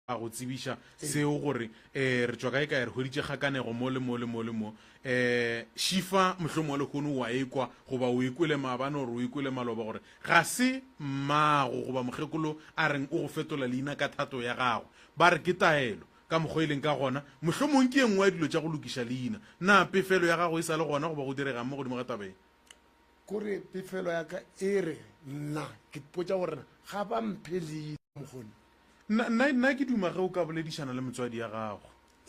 A go tsebiša seo gore um re tšwa kae kae, re hweditše kgakanego mo le mo le mo le mo. Um Šifa mohlomongwe wa lehono o a ekwa goba o e kwele maabane or o e kwele maloba gore ga se mmago goba mokgekolo a reng o go fetola leina ka thato ya gagwe. Ba re ke taelo. Ka mokgwa e leng ka gona, mohlomong ke ye nngwe ya dilo tša go lokiša leina. Na pefelo ya gago e sa le gona goba go direga'ng mo godimo ga taba ye? Kore pefelo ya ka e re nna ke ipotša gore ga ba mphe leina mokgone. Nna, nna, nna ke duma ge o ka boledišana le motswadi ya gago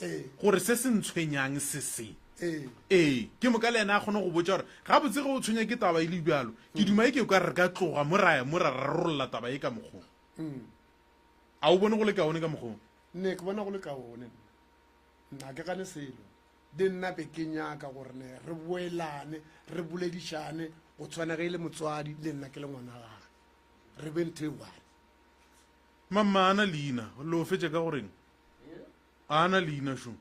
Ee. gore se se ntshwenyang se se. Ee. Ee, ke moka le yena a kgone go botša gore gabotse ge o tshwenya ke taba e le bjalo, ke duma e ke o ka re re ka tloga mo ra ya mo ra rarolla taba ye ka mokgo. A o bone go le kaone ka mokgo? Ne ke bona go le kaone nna. Nna ke gane selo. Le nna be ke nyaka gore ne re boelane, re boledišane go tshwana ge e le motswadi le nna ke le ngwana gage. Re be ntho e one. Mamma a na leina, lo fetša ka goreng? A na leina šo.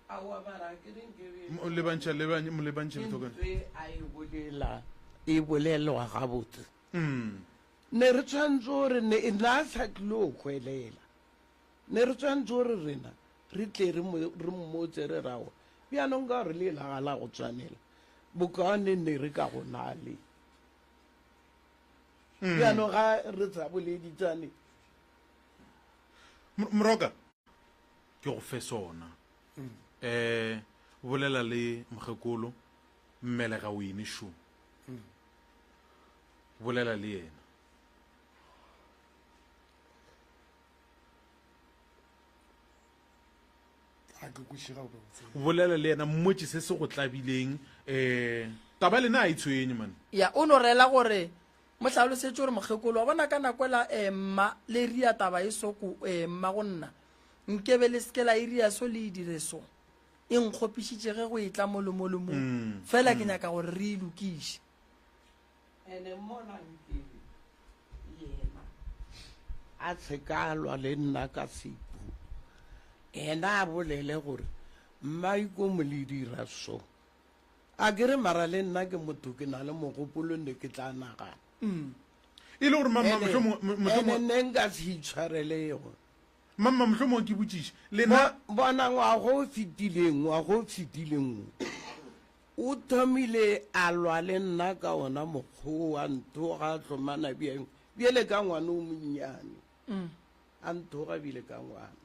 Aowa mara ke re nke be Lebantšha, lebantšha, mo lebantšhe lethokana. ntwe a e bolela e bolelwa gabotse. Mm. Ne re tshwanetse gore ne nna a sa tlilo hwelela. Ne re tshwanetse gore rena re tle re mo re mmotse re rawa. Bjanong ka gore le la ga la go tshwanela. Bokaone ne re ka go na le. Mm. Bjanong ga re sa boleditsane. Moroka, ke go fe sona. Eh, bolela le mokgekolo, mmelega wene šo. Bolela le yena. A ke kwešiše gabotse. Bolela le yena, mmotše se se go tlabileng. Um taba lena a e tshwenye man. Ya, o no rela gore mo hlalosetše gore mokgekolo wa bona ka nako ela eh, mma le ria taba e so ko eh, mma go nna nkebe le seke la e ria so le e dire so e nkgopišitše ge go e tla mo le mo le mo Mm, fela ke nyaka gore re e lokiše. Ene mola nkebe yena a se ka lwa le nna ka sepu, ena a bolele gore Mmaikomo le dira so. A ke re mara le nna ke motho ke na le mogopolo ne ke tla nagana. E le gore mamma Ene mohlomongwe mohlomongwe ene ne nka se itshwarelego. Mamma mohlomongwe ke botšiše lena. Bona ngwaga o fetileng, ngwaga o fetileng wo. O thomile a lwa le nna ka wona mokgwa wo, a nthoga a hlomana bjang bjale ka ngwana o monnyane, a nthoga bjale ka ngwana.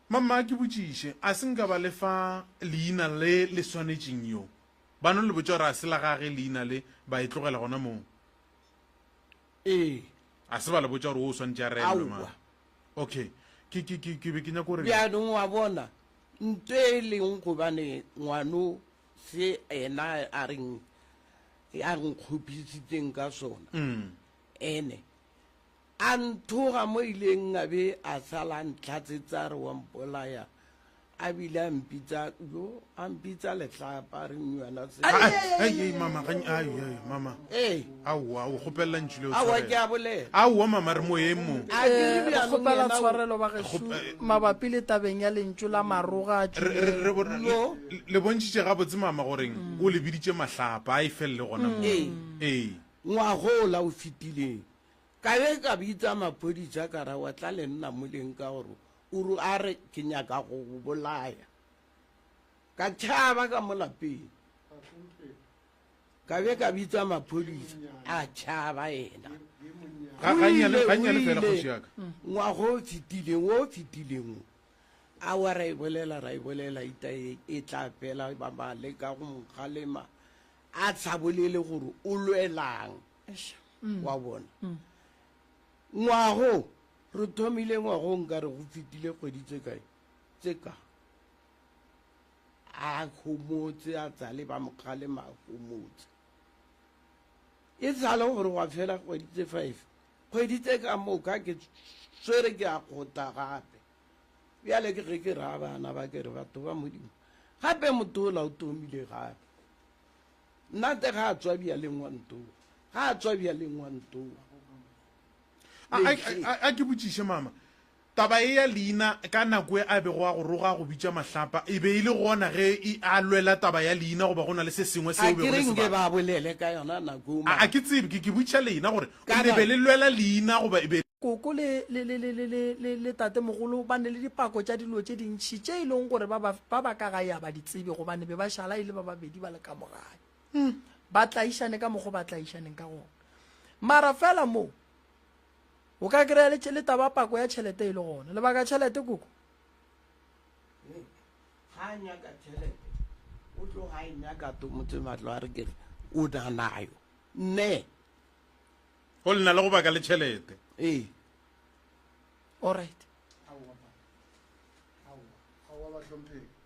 Mamma, ke botšiše, a se nka ba le fa leina le le swanetšeng yo? Ba no le botša gore a se la gage leina le, ba e tlogela gona moo? Ee. A se ba le botša gore wo o swanetše a reelwe mang? Aowa. Okay. Ke, ke, ke, ke be ke nyaka gore. Bjanong wa bona, nto e leng gobane ngwano se ena a reng a nkgopisitseng ka sona, Mm. ene a nthoga mo ileng a be a sala a ntlhatsetsa a re wa mpolaya A bile a mpitsa, yo, a mpitsa letlapa, a re nnywana se. Ai, ai, ai, mama, ga, ai, ai, mama. Ee. Aowa, o kgopelela ntšu leo Aowa, tshwarelo. ke a bolela. Aowa, mama, re moyeng mo. A ke re Eh, re bjanong kgopela yena o- tshwarelo bagešo mabapi le tabeng ya lentšu la maroga a Re, re, re, tšwilego. No. le, le bontšhitše gabotse mama goreng o le biditše mahlapa, a e felele gona mo. Ee. Ee. Ngwagola o fetileng, ka be ka bitsa maphodisa ka ra wa tla le nna moleng ka gore O ro a re, Ke nyaka go go bolaya. Ka tšhaba ka mo lapeng. Ka be ka bitsa maphodisa, a tšhaba yena. Ga, O gannyane, ile, o gannyane fela, ile, kgoši ya ka. ngwaga o fetileng, wo o fetileng wo. Aowa, ra e bolela, ra e bolela, ita e, e tla fela, ba ba leka go mo kgalema, a sa bolele gore o lwelang. Wa bona? Ngwago, Re thomile ngwagong nkare go fetile kgwedi tse kae? Tse ka. A homotse a tsale ba mo kgalema a homotse. E sale gore gwa fela kgwedi tse five. Kgwedi tse ka moka ke swere ke a kgotha gape. Bjale ke ge ke raya bana ba ke re batho ba Modimo gape motho ola o thomile gape. Nna te ga a tswa bjaleng wa ntoga. Ga a tswa bjaleng wa ntoga. A, a, a, a ke botšiše mama, taba e ya leina ka nako e a bego a go roga a go bitša mahlapa, e be e le gona ge e a lwela taba ya leina goba go na le se sengwe A seo ke bego re le se nke bala? ba bolele ka yona nako eo A, a mara ke tsebe, ke, ke botšiša lena gore Ka le be na le lwela leina goba e be. Koko le, le, le, le, le, le, le, le tatemogolo ba ne le dipako tša dilo tše dintši tše e leng gore ba ba, ba ba ka gae a ba di tsebe gobane be ba šala e le ba babedi ba le ka mo gae. Ba tlaišane ka mokgo ba tlaišaneng ka gona. Mara fela mo, o ka kry-a le, le taba pako ya tšhelete e le gona. Lebaka tšhelete, koko? Ga a nyaka tšhelete, o tloga a e nyaka to motse matlo a re ke re o na nayo. Nne. Go le na le go baka le tšhelete. Ee. Alright.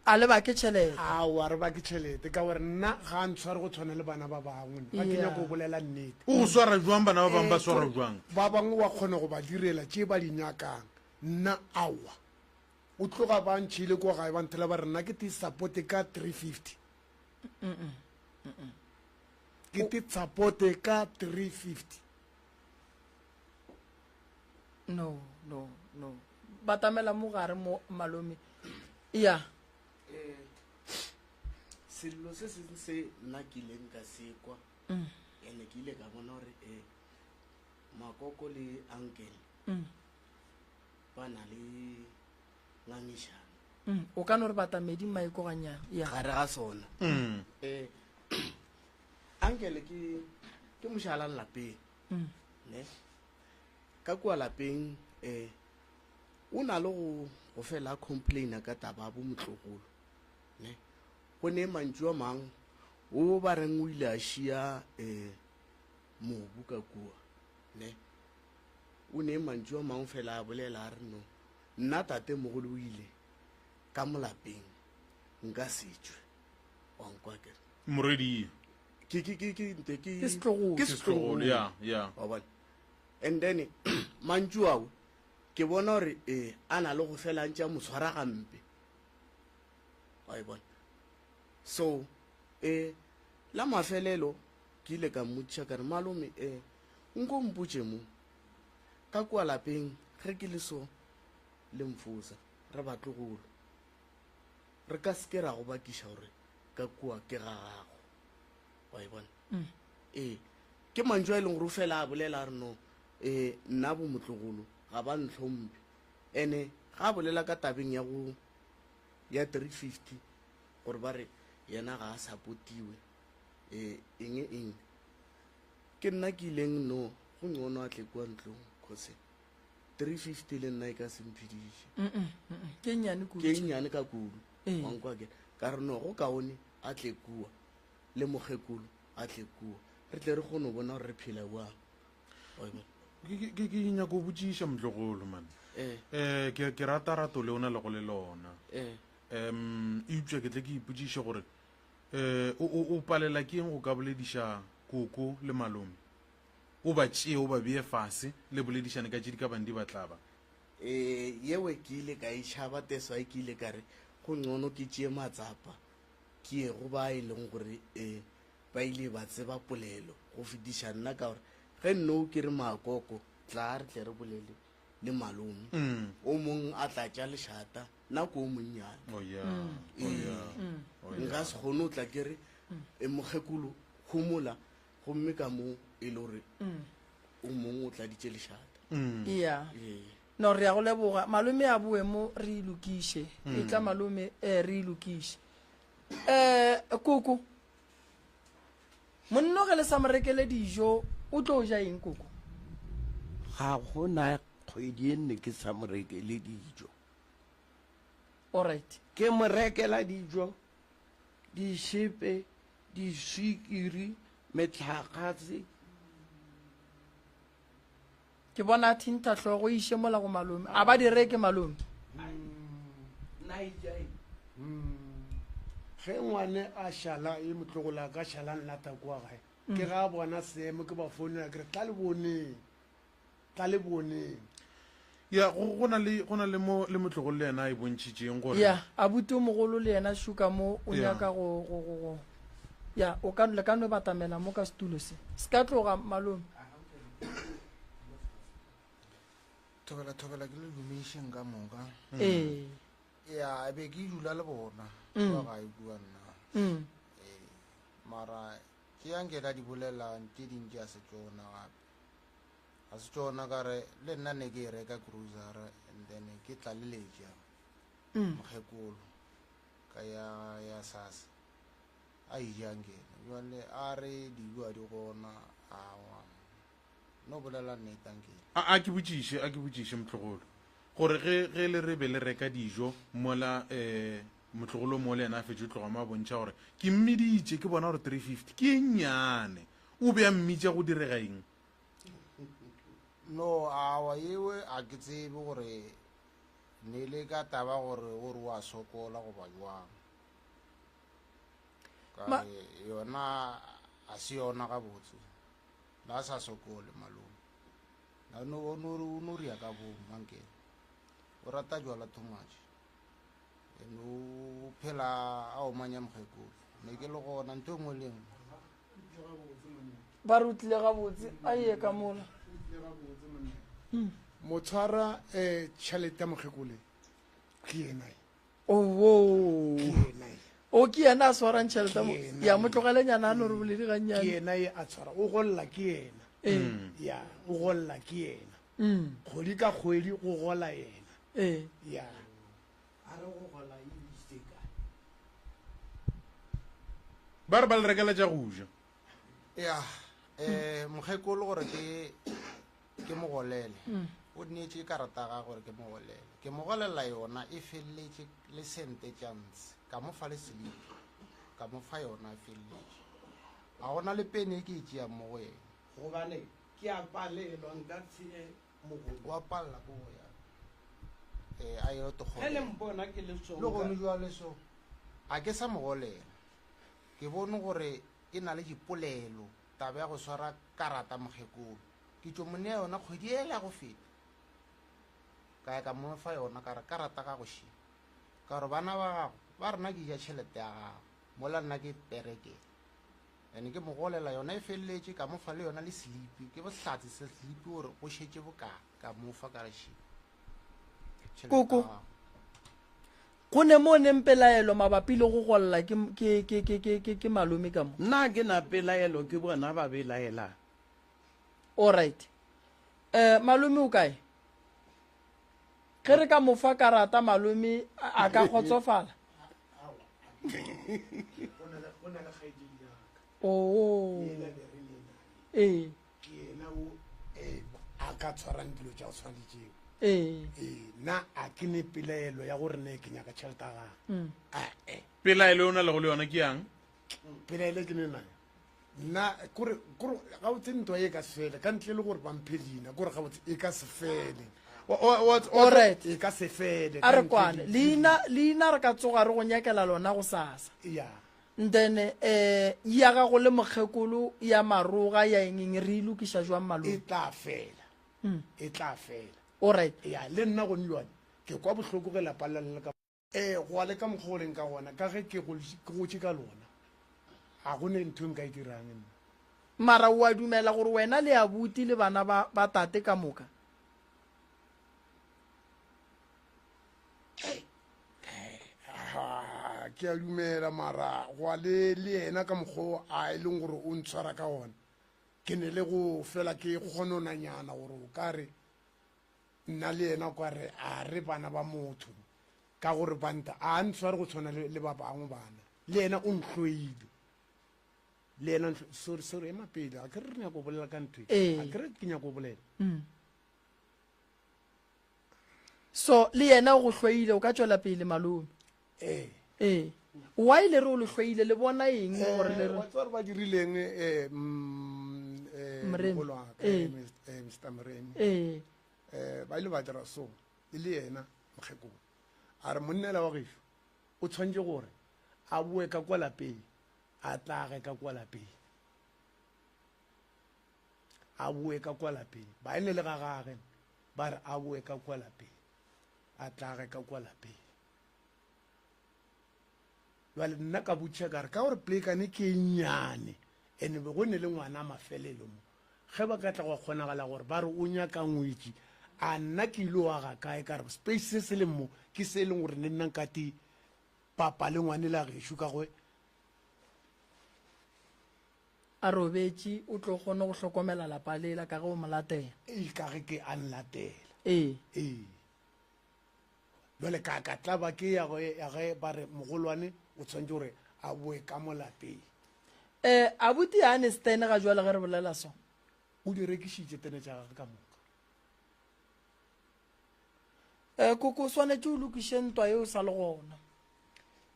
A le bake tšhelete. Aowa re bake tšhelete ka gore nna ga a ntshware go tshwana le bana ba bangwe nna ke nyako go bolela nnete. O go swara jwang bana ba bangwe ba swarwa jwang? Ba bangwe wa kgona go ba direla tše ba di nyakang nna aowa. O tloga ba ntšhile ko gae ba nthela ba re nna ke te supporte ka 350. Ke te supporte ka 350. No, no, no. Batamela mo gare mo malome. Ya. Eh, sello se sengwe se nna ke ileng ka se kwa ene ke ile ka bona gore um makoko le uncle ba na le ngangišano. O ka no re batamedi maiko gannyane. Ya. Gare ga sona. Eh, uncle ke ke mošalang lapeng. Ne? Ka kua lapeng eh o na le go go fela a complaina ka taba ya bo motlogolo. Ne? Go ne mantšu a mang o ba reng o ile a šia eh mobu ka kua. Ne? O ne mantšu a mangwe fela a bolela a re no, nna tatemogolo o ile ka mo lapeng nka se tšwe. Wa nkwa ke re. Morwedi. Ke ke ke ke nte ke Ke setlogolo. Ke setlogolo. Ya, ya. Wa bona. And then mantšu ao ke bona gore eh a na le go fela a ntše a mo tshwara gampe. Wa e bona. So eh la mafelelo ke ile ka mmotšiša ka re malome eh Nko mpotše mo, ka kua lapeng ge ke le so le mfosa, re batlogolo. Re ka se ke ra go bakiša gore ka kua ke ga gago. Wa e bona? Ee, ke mantšu a e leng gore o fela a bolela a re no, ee, nna bo motlogolo ga ba ntlhomphe. Ene ga a bolela ka tabeng ya go ya 350 gore ba re yena ga a sapotiwe, ee, eng eng. Ke nna ke ileng no, go ngcono a tle kua ntlong, cause 350 le nna e ka se mphediše. Ke nnyane kudu. Ke nnyane ka kudu. Ee. Wa nkwa ke ka re no go kaone a tle kua le mokgekolo a tle kua re tle re kgone go bona gore re phela bjang. Wa e bona? Ke ke ke nyako go botšiša motlogolo man. Eh. Eh ke ke rata rato le o na lego le lona. Eh. Em eupša ke tle ke ipotšiše gore Eh, o, o, o palela ke eng go ka bolediša koko le malome? O ba tšee, o ba bee fase, le boledišane ka tše di ka bang di ba tlaba. Eh, yewe ke ile ka e tšhaba teswa ke ile ka re go ngcono ke tšee matsapa ke ye go ba e leng gore eh, ba ile ba tseba polelo go fetiša nna ka gore ge nno ke re maakoko tla re tle re bolele le malome o mong a tla tša lešata nna ko o monnyane Oh yeah. Oh yeah. Oh yeah. nka se kgone o tla ke re e mokgekolo homola gomme ka mo e le gore o mongwe o tladitše lešata ya ee no re ya go leboga malome a boe mo re e lokiše e tla malome um re e lokiše um koko monno ge le sa mo rekele dijo o tlo ja eng koko ga gona kgwedi e nne ke sa mo rekele dijo Alright. Ke mo rekela dijo, dišepe, diswikiri, metlakgase. Ke bona a thintha hlogo, iše mola go malome. A ba di reke malome. Nna e ja eng? Ge ngwane a šala e motlogolo a ka šala nlata kua gae ke ga a bona seemo ke ba founela ke re tla le boneng Tla le boneng. Ya, go, go na le, go na le mo le motlogolo le yena a e bontšhitšeng gore. Ya, abuti o mogolo le yena Shuka mo o Ya. nyaka go, go, go, go. Ya, o ka, le ka no batamela mo ka setulo se. Se ka tloga, malome. Thobela thobela ke le dumedišeng ka moka. Ee. Ya be ke dula le bona kua gae kua nna. Mm. Ee, mara tše anke ka di bolelang tše ding tša se tšona gape. Ga se tšona ka re le nna ne ke e reka cruiser and then ke tlaleletša mokgekolo ka ya ya sasa a e jang ke ena jwale a re dijo a di gona awa no bolela nnete ankele. A a ke botšiše a ke botšiše motlogolo gore ge ge le re be le reka dijo mola um motlogolo mo le yena a fetše tloga mo a bontšha gore ke mmiditše ke bona gore 350 ke e nnyane o be a mmitša go direga eng? No, awa yewe a ke tsebe gore ne le ka taba gore o re wa sokola goba jwang. Ka re yona a se yona gabotse. Na sa sokole malome. Na no o no o no ria ka bomo mankele. O rata jwala too much. And o phela a omanya mokgekolo. Ne ke le gona ntho e nngwe le nngwe. Ba re o tlile gabotse a ye ka mola. Motshwara um tšhelete ya mokgekole ke yena e. Owo. Ke yena e. O ke yena a swarang tšhelete Ke yena ya e. mo tlogelenyana a no re boledi Ke gannyane. yena e a tshwara o golla ke yena. Ee. Ya o golla ke yena. Mm. Kgwedi ka kgwedi go gola yena. Ee. Ya. A re go gola e isitse kae? Ba re ba le rekela tša go ja. Ya, eh mokgekolo gore ke ke mo golele. O neetše karata ga gore ke mo golele. Ke mo golela yona e feleletše le sente tša ntshe. Ka mo fa le selipi. Ka mo fa yona e feleletše. Ga gona le pene e ke e tšeang mo go yena. Gobane ke a palelwa nka tshe mogolo. Wa palela ko go ya. Eh a yo to Ge le mpona ke le so. Le gone jwale so. A ke sa mo golela. Ke bone gore e na le dipolelo taba ya go swara karata mokgekolo. Ke tšo mo nea yona kgwedi ela ya go feta. Ka ya ka mo fa yona ka re karata gago še. Ka gore bana ba gago ba rena ke ja tšhelete ya gago mola nna ke perekela. And ke mo golela yona e feleletše ka mo fa le yona le selipi ke bohlatse se selipi gore go šetše bokaa ka mo fa ka re še. Tšhelete Koko. ya gago. Go ne mo neng pelaelo mabapi le go golla ke, ke, ke, ke, ke, ke, ke malome ka mo. Nna ke na pelaelo ke bona ba belaelang. Alright. Eh, malome o kae? Ge re ka mo fa karata malome a a ka kgotsofala? Go na le kgaetšedi ya ka. Oo. Yena be re le naye. Ee. Ke yena o eh, a ka tshwarang dilo tša go tshwana le tšeo. Ee. Ee, nna a ke ne pelaelo ya gore ne ke nyaka tšhelete ya gagwe. Ae. Pelaelo e o na lego le yona ke yang? Pelaelo e ke ne nayo nna kore kore gabotse ntwa e ka se fele ka ntle le gore ba mphe leina kore gabotse e ka se fele. Alright. E ka se fele. A ka re ntle kwane. le Leina leina re ka tsoga re go nyakela lona gosasa. Ya. Then eh ya gago le mokgekolo ya maroga ya eng eng re e lokiša jwang E malome? tla fela. E tla fela. Alright. Ya le nna gone jwale ke kwa bohloko ge lapa la le ka Ee, gwa le ka mokgwa o leng ka gona, ka ge ke ke gotše ka lona, ga go ne ntho e nka e dirang nna. Mara o a dumela gore wena le abuti le bana ba, ba tate ka moka? Ha, ke a dumela, mara gwa le le yena ka mokgwa o a e leng gore o ntshwara ka gona, ke ne le go fela ke kgononanyana gore o ka re Nna le yena kwa re a re bana ba motho ka gore banta a ntshware go tshwana le, le ba bangwe bana. Le yena o ntlhoile. Le yena sorry, sorry, ema pele. A ke re re nyaka go bolela ka ntho e. Ee. A ke re ke nyaka go bolela. Mm. So le yena o go hloile, o ka tšwela pele malome. Ee. Ee. Why le re o le hloile, le bona eng gore le Eh, re wa tseba gore ba dirileng eh, mm, eh, Moremi. mogolo wa ka, Ee. eh, eh, Mr. Moremi. Ee. Eh, ba ile ba dira so e le yena mokgekolo a re monnela wa gešo o tshwanetse gore a boe ka kwa lapeng a tlage ka kwa lapeng a boe ka kwa lapeng ba ene le ga gage ba re a boe ka kwa lapeng a tlage ka kwa lapeng Jwale nna ka botšiša ka re, ka gore plekane ke e nnyane, ene be go ne le ngwana mafelelo mo, ge ba ka tla gwa kgonagala gore ba re o nyaka ngwetši, a nna ke ilo aga kae? Ka re space se se leng mo ke se e leng gore ne nna nka ti papa le ngwane la gešo ka go. A robetše, o tlo kgone go hlokomela lapa lela ka ge o mo latela. Ee, ka ge ke a nlatela. Ee. Ee. Bjale ka ka tlaba ke ya ge, ya ge ba re mogolwane o tshwanetše gore a boe ka mo lapeng. Eh, abuti a ne stene ga jwale ge re bolela so. O di rekišitše tene tša gagwe ka moka. Eh, koko o swanetše o lokiše ntwa ye o sa le gona.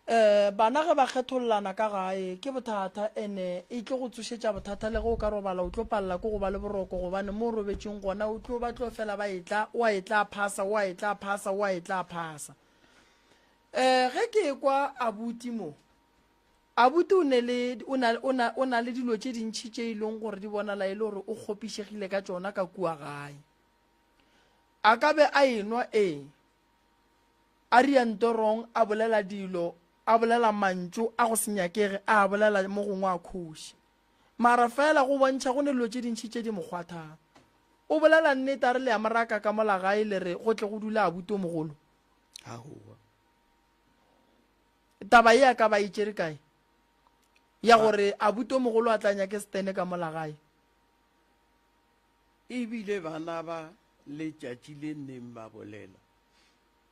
Eh, bana ge ba kgethollana ka gae ke bothata ene e tlo go tsošetša bothata le ge o ka robala o tlo palela ke go ba le boroko gobane mo o robetšeng gona o tlo ba tlo fela ba etla o a etla a phasa o a etla a phasa o a etla a phasa. Eh, ge ke ekwa abuti mo abuti o ne le o na o na o na le dilo tše dintši tše e leng gore di bonala e le gore o kgopišegile ka tšona ka kua gae. A ka be a enwa ee A ria ntorong, a bolela dilo, a bolela mantšu a go se nyakege, a a bolela mo gongwe a khoše. Mara feela go bontšha go ne dilo tše dintši tše di mo kgwathang. O bolela nnete a re le a mo raka ka mola gae le re go tle go dule abuti o mogolo. Aowa. Taba ye a ka ba e tšere kae? Ya gore abuti o mogolo a tla nyake setene ka mola gae. Ebile bana ba letšatši le neng ba bolela.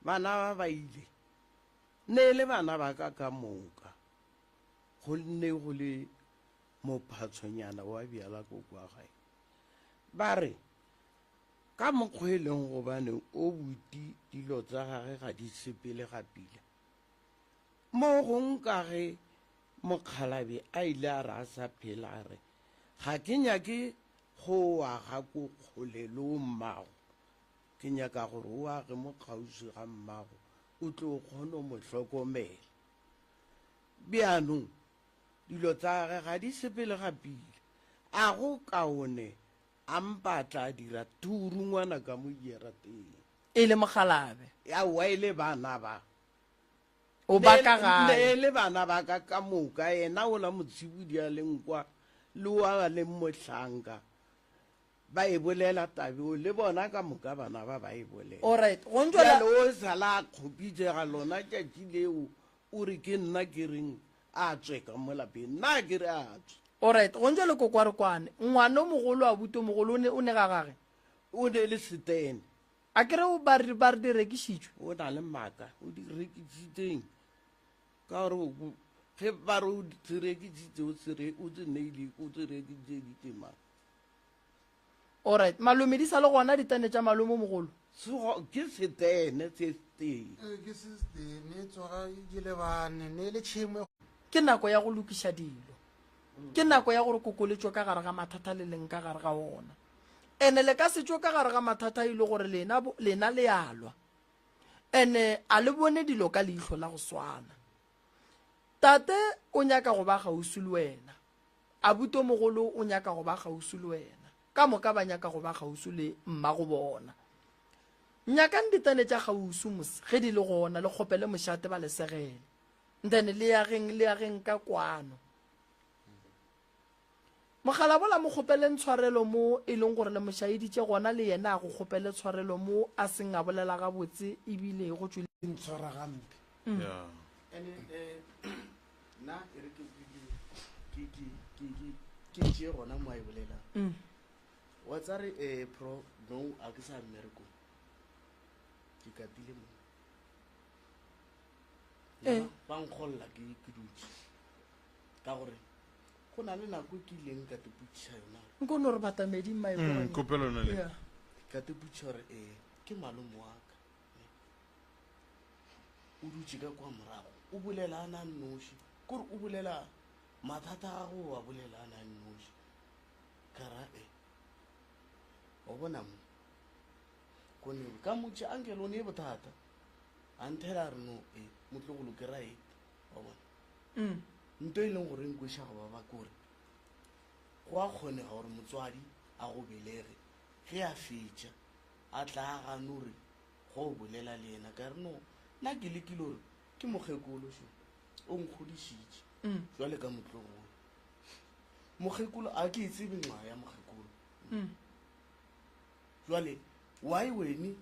Bana ba ba ile, ne e le bana ba ka ka moka, go ne go le mophatshonyana wa bjala ko kwa gae. Ba re, Ka mokgwa e leng gobane o buti dilo tsa gage ga di sepele ga pila. Mo gong ka ge mokgalabje a ile a re a sa phela a re, Ga ke nyake go aga ko kgole le o mmago, Ke nyaka gore o age mo kgauswi ga mmago, o tle o kgone go mo hlokomela. Bjanong, dilo tsa gage ga di sepele ga pila. A go kaone a mpa a tla dira turu ngwana ka mo jarateng. E le mokgalabje. Aowa, e le bana ba. O ba ka gae. Ne e le bana ba ka ka moka, yena ola motshibudi a leng kwa, le wa a leng mohlanka. Ba e bolela tabeo, le bona ka moka bana ba ba e bolela. Alright, go ntšwela. Bjale o sala a kgopitšega lona tšatši leo, o re ke nna ke reng a tswe ka mo lapeng, nna ke re a tswe. Alright, go ntšwele kokwarekwane, ngwana o mogolo, abuti o mogolo o ne, o ne ga gage? O ne le setene. A ke re o ba re, ba re di rekišitšwe? O na le maaka, o di rekišitšeng? Ka gore ge ba re o se rekišitše, o se re, o se neile, o se rekišeditše mang? Alright, malome di sa le gona ditene tša malome o mogolo? Sego, ke setene se setee. Ee, ke se setene, tsoga di lebane, ne le tšhemo. Ke nako ya go lokiša dilo. Ke nako ya gore koko le tšwe ka gare ga mathata le leng ka gare ga ona. Ene le ka se tšwe ka gare ga mathata e le gore lena, lena le a lwa. Ene a le bone dilo ka leihlo la go swana. Tate o nyaka go ba kgauswi le wena. Abuti o mogolo o nyaka go ba kgauswi le wena. Ka moka ba nyaka go ba kgauswi le mmago bona. Nyakang ditene tša kgauswi mos ge di le gona, le kgopele mošate ba le segele. Then le ageng, le ageng ka kwano. Mogalabola mo kgopeleng tshwarelo mo e leng gore le mo šaeditše gona le yena a go kgopele tshwarelo mo a seng a bolela gabotse ebile go tšwele. Ntshwara gampe. Yeah. Ene eh nna e re ke ke ke ke ke ke tšee gona mo a e bolelang. Mm. Wa tsa re eh pro no a ke sa mmerekong. Ke katile mo. Eh. Ba nkgolla ke ke dutše. Ka gore go na le nako e ke ileng ka teputšiša yona. Nko no re batamedi mma e Kopelo yona le. Yeah. Ka teputšiša gore eh ke malome wa ka. O dutše ka kwa morago o bolela a na nnoši. Kore o bolela mathata a gagwe o a bolela a na nnoši. Ka ra e. Wa bona mo. Kone ka motše anke le o ne bothata. A nthela a re no e motlogolo ke right. Wa bona. Mm. Nto e leng gore nkweša go baba ke gore go a kgonega gore motswadi a go belege ge a fetša a tla a gane gore go o bolela le yena ka re no nna ke lekile gore ke mokgekolo šo o nkgodišitše Mm. jwale ka motlogolo mokgekolo a ke e tsebe ngwa ya mokgekolo Mm. jwale why wene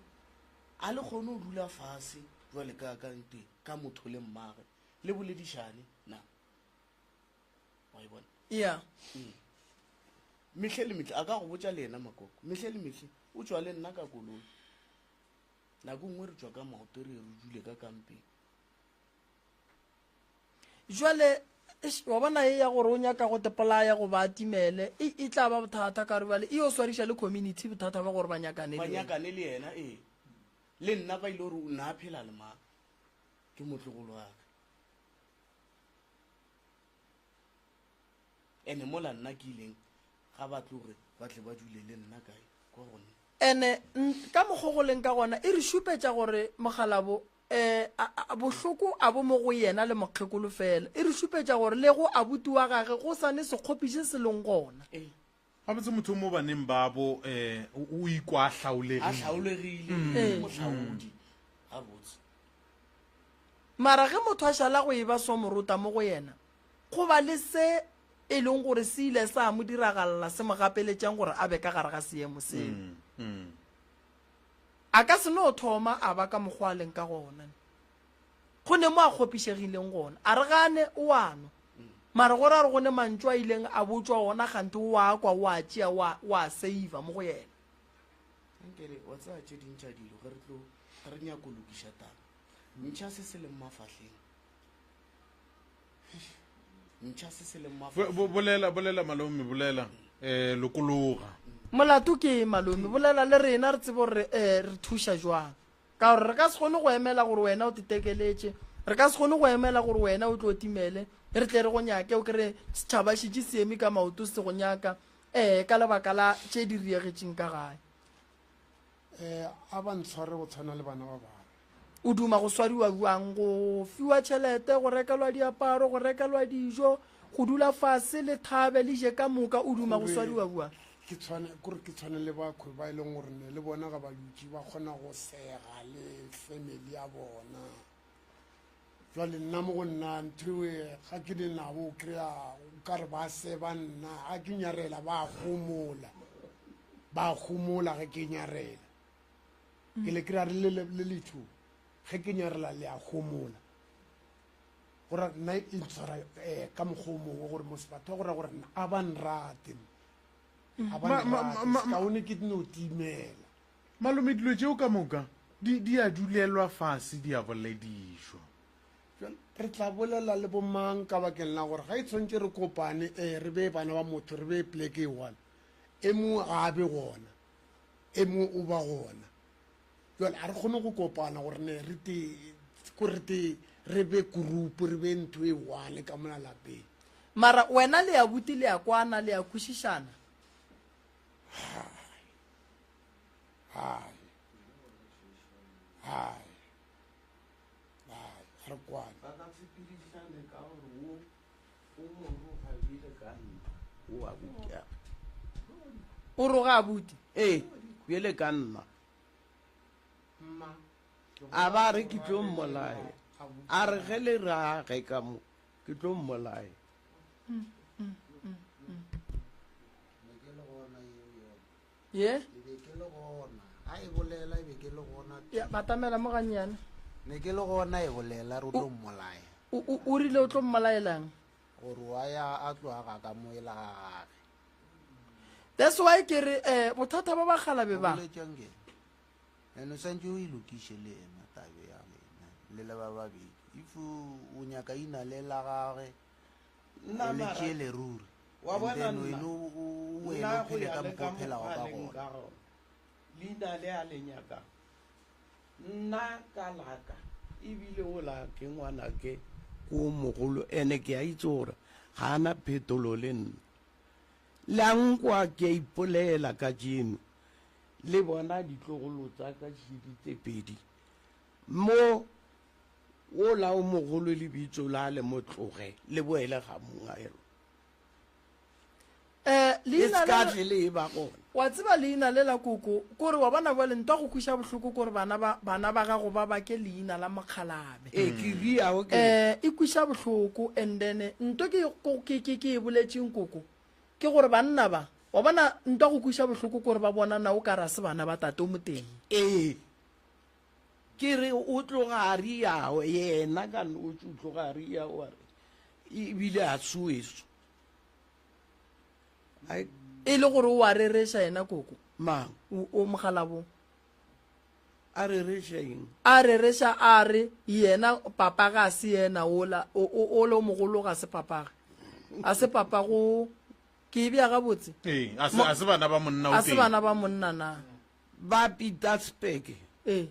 a le kgone go dula fase jwale ka ka nte ka motho le mmage le boledišane na wa e bona Yeah. Mehle le mehle, a ka go botša le yena Makoko, mehle le mehle o tšwa le nna ka koloi. Nako nngwe re tšwa ka maoto re ye re dule ka kampeng. Jwale, eish, wa bona ye ya gore o nyaka go tepolaya goba a timele, e, e tla ba bothata ka gore bjale e yo swariša le community bothata ba gore ba nyakane Ba le yena. nyakane le yena, ee. Le nna ba ile gore o na a phela le mang, ke motlogolo wa ka. Ene mola nna ke ileng ga ba tloge ba tle ba dule le nna kae kwa go nna. Ene ka mokgo go leng ka gona e re šupetša gore mokgalabo um a, bohloko a bo mo go yena le mokgekolo fela. E re šupetša gore le go abuti wa gage go sa ne sekgopi se se leng gona. Ee. Gabotse motho mo baneng babo um o ikwa a hlaolegile. A hlaolegile, Ee. mohlaodi gabotse. Mara ge motho a šala go eba somorota mo go yena, go ba le se e leng gore se ile sa mo diragalela se mo gapeletšang gore a be ka gare ga seemo seo. A ka se no thoma a ba ka mokgwa a leng ka gona. Go ne mo a kgopišegileng gona. A re gane o a nwa. Mara go ra gore go ne mantšu a ileng a botšwa ona kganthe o a kwa, o a tšea, o a, o a save-a mo go yena. Nkere wa tseba tše ding tša dilo ge re tlo ge re nyako lokiša taba, ntšha se se leng mafahleng. Ntšha se se leng mafahleng. Bolela, bolela malome, bolela. Eh, lokologa. Molato ke eng malome? Bolela le rena re tsebe gore eh, re thuša jwang. Ka gore re ka se kgone go emela gore wena o tetekeletše, re ka se kgone go emela gore wena o tlo timele, re tle re go nyake, o kry setšhaba šetše se eme ka maoto se go nyaka, eh, ka lebaka la tše di riegetšeng ka gae. Eh, a ba ntshware go tshwana le bana ba bangwe. O duma go swariwa bjang? Go fiwa tšhelete, go rekelwa diaparo, go rekelwa dijo, go dula fase le thabe le je ka moka, o duma go swariwa bjang? Ke tshwane, kore ke tshwane le bakhwe ba e leng gore ne le bona ga ba dutše ba kgona go sega le family ya bona. Jwale nna mo go nna ntho e ga ke le nabo o kry-a o ka re ba seba nna, ga ke nyarela ba homola, ba homola ge ke nyarela. Ke le kry-a re le le letho ge ke nyarela le a homola. Gore nna e ntshwara um ka mokgwa o mongwe gore mos batho ba go raya gore a ba nrate, a ba nrate, sekaone ke no timela. Malome, dilo tšeo ka moka di, di a dulelwa fase, di a boledišwa. Bjale re tla bolela le bomang ka bakeng la gore ga e tshwanetše re kopane, ee, re bee bana ba motho, re bee pleke e one, e mongwe ga a be gona, e mongwe o ba gona. Bjale ga re kgone go kopana gore ne re te, ko re te re be kurupu, re be ntho e one ka mola lapeng. Mara wena le abuti le a kwana, le a kwešišana? Hai. Hai. Hai. Hai. Ga re kwane. Ba ka sepedišane ka gore wo o mo roga bjale ka nna, o abuti a. O roga abuti? Ee, bjale ka nna. A ba re ke tlo mmolaya. A re ge le rage ka mo, ke tlo mmolaya. Ye? E be ke le gona. A e bolela e be ke le gona. Ya, batamela mo gannyane. Ne ke le gona e bolela re o tlo mmolaya. O, o, o rile o tlo mmolaelang? Gore wa ya a tlo aga ka mo e la ga gage. That's why ke re eh bothata ba bakgalabe ba. O boletšang ke? Ene o swantše o e lokiše le ena tabe ya lena le le ba babedi. If o nyaka ina le la gage Nna o le mara tšeele ruri. wa And bona then nna wena o o wena nna o go phele ya ka le mokgwa ka o phelago mokgwa a ka leng gona. ka gona leina le a le nyakang nna ka laka ebile o la ke ngwanake ko mogolo ene ke a itse gore ga a na phetolo le nna le a nkwa ke a ipolela ka jeno le bona ditlogolo tsa ka šedi tse pedi mo Wola o mogolo lebitso la le mo tloge le boele ga monga elo. Eh, E leina se ka le tle le e ba gona. Wa tseba leina le la koko, kore wa bona bjale ntwa go kweša bohloko kore bana ba bana ba gago ba bake leina la mokgalabe. Ee, ke riago ke re. Eh, e kweša bohloko and then nto ke ke ke ke e boletšeng koko ke gore banna ba wa bona ntwa go kweša bohloko kore ba bonana o ka re a se bana ba tate o motee. Ee. Ke re o tloga a riao, yena ka noši o tloga a riao a re ebile a se weso. Ai. E le gore o a rereša yena koko? Mang? O, o mogalabo. A rereša eng? A rereša a re yena papa ga se yena ola, o, o, ola o mogolo ga se papage. A se papa go, ke e bea gabotse? Ee, a se, a se bana ba monna o A se tee. bana ba monna na? Ba Pietersburg Ee.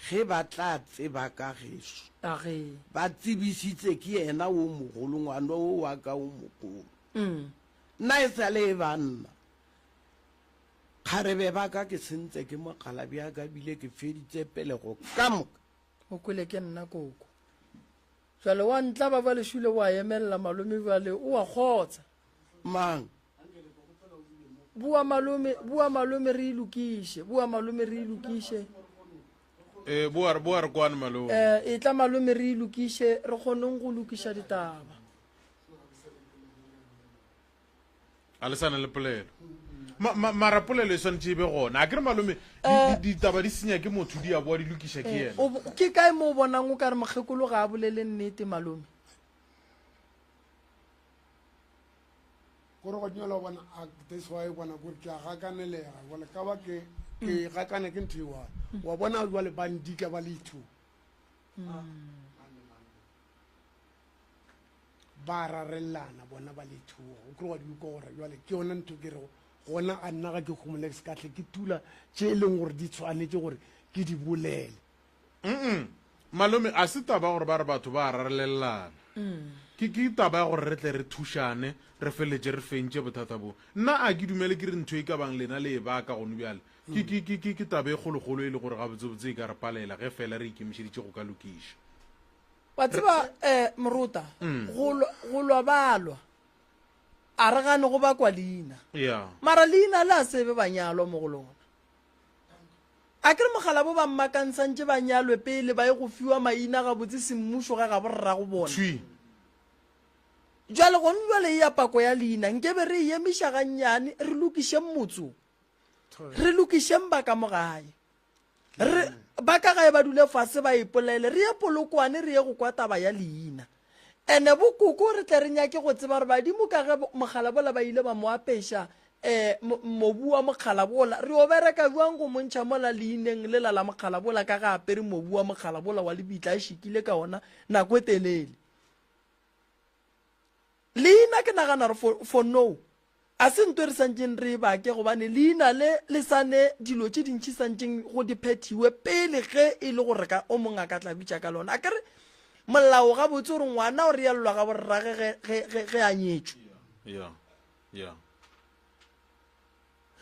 ge ba tla tseba ka gešo, A ge. ba tsebišitše ke yena wo mogolo, ngwana wo wa ka wo mogolo. Mm. Nna e sa le e ba nna. Kgarebe ba ka ke sentse ke mokgalabje a ka bile ke feditse pelego ka moka. O kwele ke nna koko. Jwale wa ntlaba bjale šule wa emelela malome bjale o a kgotsa. Mang? Bua malome, bua malome re e lokiše, bua malome re e lokiše. Eh, boa re boa re kwane malome. Eh, etla malome re e lokiše, re kgoneng go lokiša ditaba. A le sa na le polelo. Ma, ma, mara polelo e swanetše e be gona. A ke re malome, di, Eh. di, ditaba di senya ke motho di a boa di lokiša ke Eh, yena. o bo- ke kae mo o bonang o ka re mokgekolo ga a bolele nnete malome? Kore go nyala bona a that's why bona kore ke a gakanelega jwale ka ba ke ke gakane ke ntho e one wa bona jwale ba ndika ba le two ba rarellana bona ba le two o kore wa di utlwa gore jwale ke yona ntho ke rego gona a nna ga ke homole ke se ka hle ke tula tše e leng gore di tshwanetse gore ke di bolele. Mm Malome, a se taba ya gore ba re batho ba a rarelelana. Ke, ke taba ya gore re tle re thušane, re feleletše re fentše bothata bo. Nna a ke dumele ke re ntho e ka bang lena le e baka gone bjale. Ke, ke, ke, ke, ke taba e kgolokgolo e le gore gabotsebotse e ka re palela ge fela re ikemišeditše go ka lokiša. Wa tseba, um Morota, go lwa, go lwa ba lwa. A re gane go bakwa leina. Yeah. Mara leina le a se be banyalwa mo go lona. A ke re mogala bo ba mmakantshantše ba nyalwe pele ba ye go fiwa maina gabotse semmušo ga gabo rrago bona. Thwi. Jwale gone jwale e ya pako ya leina nkebe re e emiša gannyane re lokišeng motse wo. Re lokišeng ba ka mo gae. Re ba ka gae ba dule fase ba ipolele re ye Polokwane re ye go kwa taba ya leina. Ene bo koko re tle re nyake go tseba gore badimo ka ge mogala bola ba ile ba mo apeša um mobu wa mokgala bola, re yo bereka bjang go mo ntšha mola leineng lela la mokgala bola ka ge a apere mobu wa mokgala bola wa lebitla a šikile ka ona nako e telele. Leina ke nagana gore for, for no A se nto e re santšeng re e bake, gobane leina le le sa ne dilo tše dintši santšeng go di phethiwe pele ge e le gore ka o mongwe a ka tla bitša ka lona. A ke re molao gabotse gore ngwana o reellwa ga borrage ge, ge, ge, ge a nyetšwe. Yeah, yeah.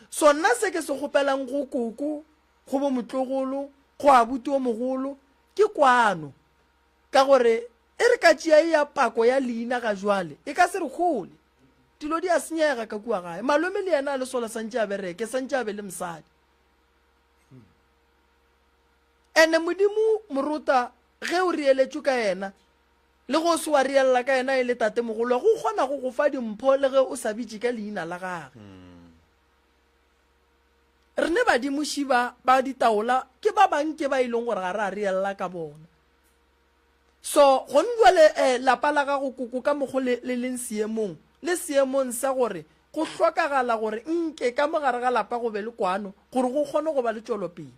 So nna se ke se kgopelang go koko, go bo motlogolo, go abuti o mogolo, ke kwano. Ka gore e re ka tšea e ya pako ya leina ga jwale, e ka se re hole. Dilo di a senyega ka kua gae. Malome le yena a le sola santše a bereke, santše a be le mosadi. Ene Modimo morota ge o reeletšwe ka yena, le ge o se wa reelela ka yena e le tatemogolo, go kgona go go fa dimpho le ge o sa bitše ka leina la gage. Re ne badimo šiba ba ditaola ke ba bang ke ba e leng gore ga re a reelela ka bona. So, gone bjale eh, lapa la gago koko ka mokgo le, le leng seemong, le seemong sa gore go hlokagala gore nke ka mo gare ga lapa go be le kwano gore go kgone go ba le tšwelopele.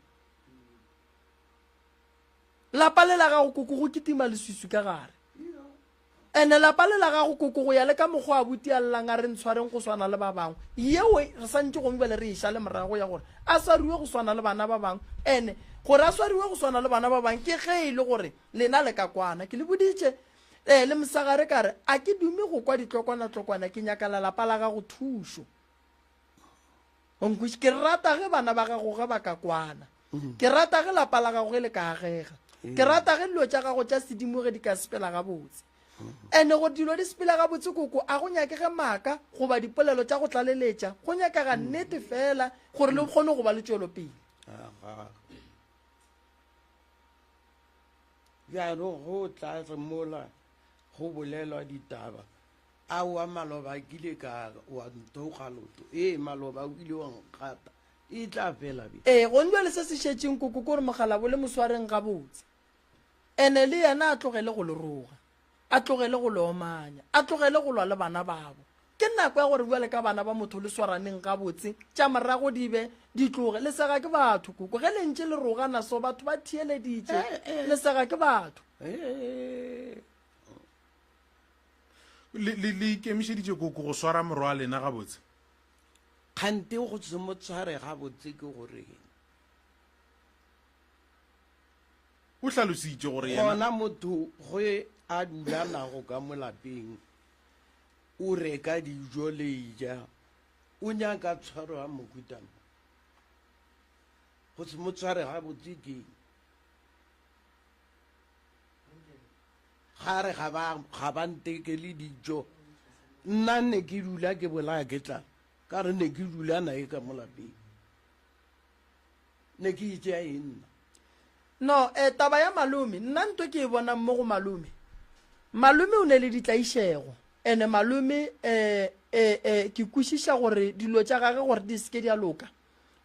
Lapa le la gago koko go kitima leswiswi ka gare. Ene lapa le la gago koko go ya le ka mokgwa abuti a llang a re ntshwareng go swana le ba bangwe. Yeo re santše gongwe bjale re e šale morago ya gore a swariwe go swana le bana ba bangwe. Ene gore a swariwe go swana le bana ba bangwe ke ge e le gore lena le ka kwana. Ke le boditše eh, le mosegare ka re a ke dume go kwa ditlokwana-tlokwana ke nyaka la lapa la gago thušo. O nkweše, ke rata ge bana ba gago ge ba ka kwana. Ke rata ge lapa la gago ge le ka agega. Ke rata ge dilo tša gago tša sedimo ge di ka sepela gabotse. Ene gore dilo di sepele gabotse koko, a go nyakege maaka goba dipolelo tša go tlaleletša. Go nyakega nnete fela gore le kgone go ba le tšwelopele. Aga. Bjalo go tla re mola go bolelwa ditaba Aowa maloba kile ka wa nthoga loto. Ee maloba o ile wa nkgata. E tla fela bjang? Ee, gone bjale se se šetšeng koko ke gore mogalabo le mo swareng gabotse. Ene le yena a tlogele go le roga, a tlogele go le omanya, a tlogele go lwa le bana babo. Ke nako ya gore bjale ka bana ba motho le swaraneng gabotse, tša morago di be di tloge. Le sega ke batho, koko. Ge le ntše le rogana so, batho ba theeleditše. Le sega ke batho. Le, le, le ikemišeditše, koko, go swara morwa wa lena gabotse? Kgante go se mo tshware gabotse ke goreng? O hlalositše gore yena. Gona motho ge a dula nago ka mo lapeng, o reka dijo le ja, o nyaka tshwaro ya mohuta mang? Go se mo tshware gabotse ke eng? Ga re ga ba, ga ba ntekele dijo. Nna ne ke dula ke bolaya ke tlala, ka re ne ke dula naye ka mo lapeng. Ne ke itšea eng nna? No, eh, taba ya malome, nna nto ke e bonang mo go malome, malome o ne le ditlaišego, ene malome, eh, eh, eh, ke kwešiša gore dilo tša gage gore di seke di a loka,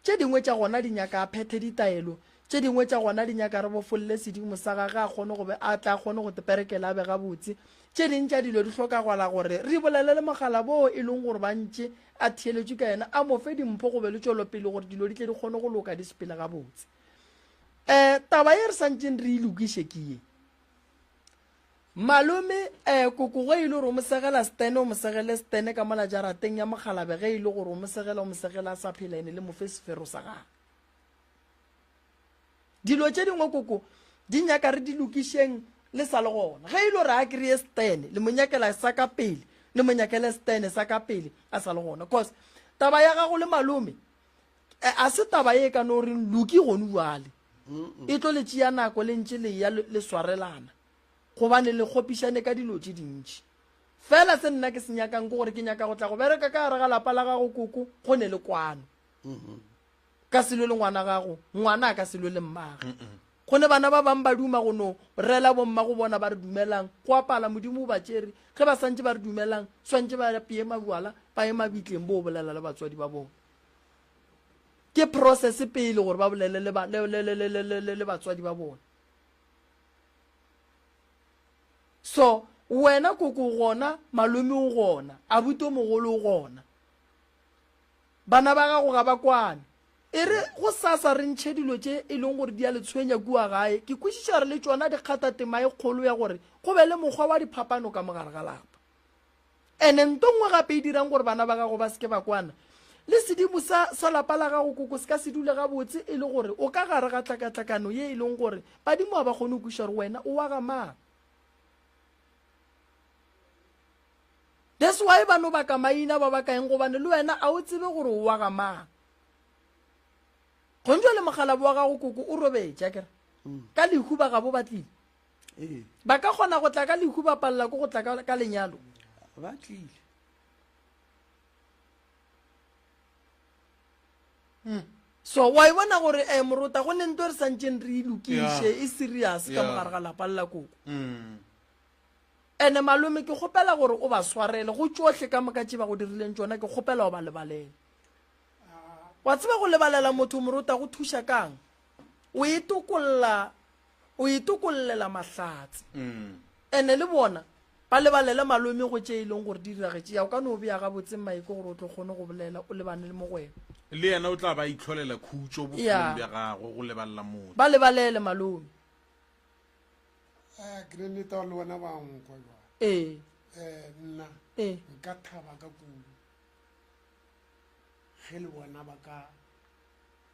tše dingwe tša gona di nyaka a phethe ditaelo, tše dingwe tša gona di nyaka re bofolle sedimo sa gage a kgone go be, a tle a kgone go teperekela a be gabotse, tše ding tša dilo di hlokagala gore re bolele le mogala boo e leng gore ba ntše a theeletšwe ka yena, a mo fe dimpho go be le tšwelopele gore dilo di tle di kgone go loka di sepele gabotse. Um taba ye re santšeng re e lokiše ke ye. Malome um koko ge e le gore o mo segela stene o mo segele stene ka mola jarateng ya mokgalabe ge e le gore o mo segela o mo segela a sa phela ene le mo fe sefero sa gagwe. Dilo tše dingwe koko di nyaka re di lokišeng le sa le gona. Ge e le gore a kry-e stene le mo nyakela sa ka pele le mo nyakele stene sa ka pele a sa le gona cause taba ya gago le malome eh, a se taba ye e ka no reng loki gone jwale e tlo le tšea nako le ntše le ya le swarelana gobane le kgopišane ka dilo tše dintši fela se nna ke se nyakang ke gore ke nyaka go tla go bereka ka gare ga lapa la gago koko go ne le kwano ka se lwe le ngwana gago ngwana a ka se lwe le mmage go ne bana ba bangwe ba duma go no rela bomma go bona ba re dumelang go apala modimo o ba tšere ge ba santše ba re dumelang swantše ba peye mabjala ba ye mabitleng bo bolela le batswadi ba bona ke process pele gore ba bolele le, le, le, le, le, le, le, le batswadi ba bona so wena koko o gona malome o gona abuti o mogolo o gona bana ba gago ga ba kwane e re go sasa re ntšhe dilo tše e leng gore di a le tshwenya kua gae ke kwešiša re le tšona di kgatha tema e kgolo ya gore go be le mokgwa wa diphapano ka mogare ga lapa Ene nto nngwe gape e dirang gore bana ba gago ba se ke ba kwana le sedimo sa, sa lapa la gago koko se ka se dule gabotse e le gore o ka gare ga tlakatlakano ye e leng gore badimo ga ba kgone go kwešiša gore wena o wa ga mang. That's why ba no baka maina ba baka eng gobane le wena a o tsebe gore o wa ga mang. Gong jwale mokgalabo wa gago koko o robetše akere ka lehu ba gabo ba tlile. Ee. Ba ka kgona go tla ka lehu ba palela ke go tla ka, ka lenyalo. Ba tlile. Hmm. So wa e bona gore eh, morota go ne nto re santšeng re e lokiše Yeah. e serious ka Yeah. mogare ga lapa le la koko. Mm. Ene malome ke kgopela gore o ba swarele go tšohle ka moka tše ba go dirileng tšona ke kgopela o ba lebalele. Wa tseba go lebalela motho morota go thuša kang? O e tokolla O itokollela mahlatse. Ene le bona ba lebalele malome go tše e leng gore di diragetše. Ya o ka no bea gabotse Mike gore o tlo kgone go bolela o lebane le mogwena. Le yena o tla ba a itlholela khutšo Ya. bophelong bja gagwe go lebalela motho. Ba lebalele malome. Eh, ke ne nnete gore le bona ba nkwa jwale. Ee. Eh, nna Ee. nka thaba ka kudu ge le bona ba ka